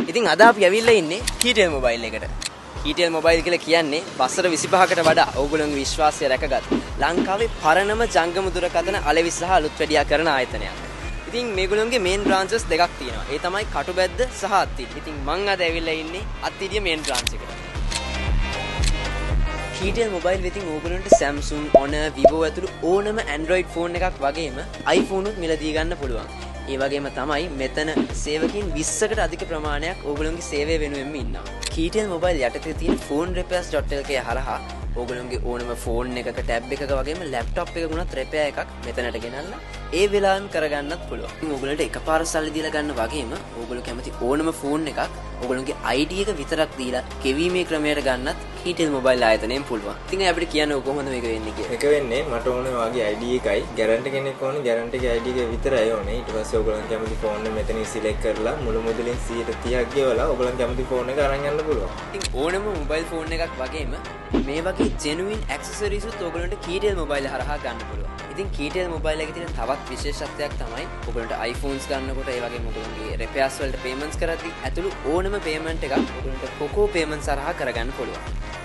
ඉතින් අද අපි ඇවිල්ලා ඉන්නේ කීටෙල් මොබයිල් එකට. කීටෙල් මොබයිල් කියලා කියන්නේ වසර 25කට වඩා ඕගොල්ලෝගේ විශ්වාසය රැකගත් ලංකාවේ පරණම ජංගම දුරකථන අලෙවි සහ අලුත් වැඩියා කරන ආයතනයක්. ඉතින් මේගොල්ලෝගේ මේන් බ්‍රාන්චස් දෙකක් තියෙනවා. ඒ තමයි කටුබැද්ද සහ අත්තිඩිය. ඉතින් මං අද ඇවිල්ලා ඉන්නේ අත්තිඩිය මේන් බ්‍රාන්ච් එකට. කීටෙල් මොබයිල් වෙතින් ඕගොල්ලන්ට Samsung, Honor, Vivo ඇතුළු ඕනම Android phone එකක් වගේම iPhone උත් මිලදී ගන්න පුළුවන්. ඒ වගේම තමයි මෙතන සේවකයන් 20කට අධික ප්‍රමාණයක් ඕගොල්ලන්ගේ සේවය වෙනුවෙන්ම ඉන්නවා. කීටෙල් මොබයිල් යටතේ තියෙන phonerepairs.lk හරහා ඕගොල්ලන්ගේ ඕනම ෆෝන් එකක, ටැබ් එකක වගේම ලැප්ටොප් එකක වුණත් රිපෙයාර් එකක් මෙතනට ගෙනල්ලා ඒ වෙලාවෙම කරගන්නත් පුළුවන්. ඉතින් ඕගොල්ලන්ට එකපාර සල්ලි දීලා ගන්න වගේම ඕගොල්ලෝ කැමති ඕනම ෆෝන් එකක් ඕගොල්ලන්ගේ ID එක විතරක් දීලා කෙවීමේ ක්‍රමයට ගන්නත් කීටෙල් මොබයිල් ආයතනයෙන් පුළුවන්. ඉතින් අපිට කියන්න කොහොමද මේක වෙන්නේ කියලා. ඒක වෙන්නේ මට ඕනේ ඔයාගේ ID එකයි, ගැරන්ටි කෙනෙක් ඕනේ, ගැරන්ටි එකේ ID එක විතරයි ඕනේ. ඊට පස්සේ ඔයගොල්ලන් කැමති ෆෝන් එක මෙතනින් සිලෙක්ට් කරලා මුළු මුදලින් 130ක් ගෙවලා ඔයගොල්ලන් කැමති ෆෝන් එක අරන් යන්න පුළුවන්. ඉතින් ඕනම මොබයිල් ෆෝන් එකක් වගේම මේ වගේ ජෙනුයින් ඇක්සසරීස් උත් ඔයගොල්ලන්ට කීටෙල් මොබයිල් හරහා ගන්න පුළුවන්. ඉතින් කීටෙල් මොබයිල් එකේ තියෙන තවත් විශේෂත්වයක් තමයි ඔයගොල්ලන්ට iPhones ගන්නකොට ඒ වගේම ඔයගොල්ලන්ගේ රිපෙයාර්ස් වලට පේමන්ට්ස් කරද්දී ඇතුළු ඕනම පේමන්ට් එකක් ඔයගොල්ලන්ට කොකෝ පේමන්ට්ස් හරහා කරගන්න පුළුවන්.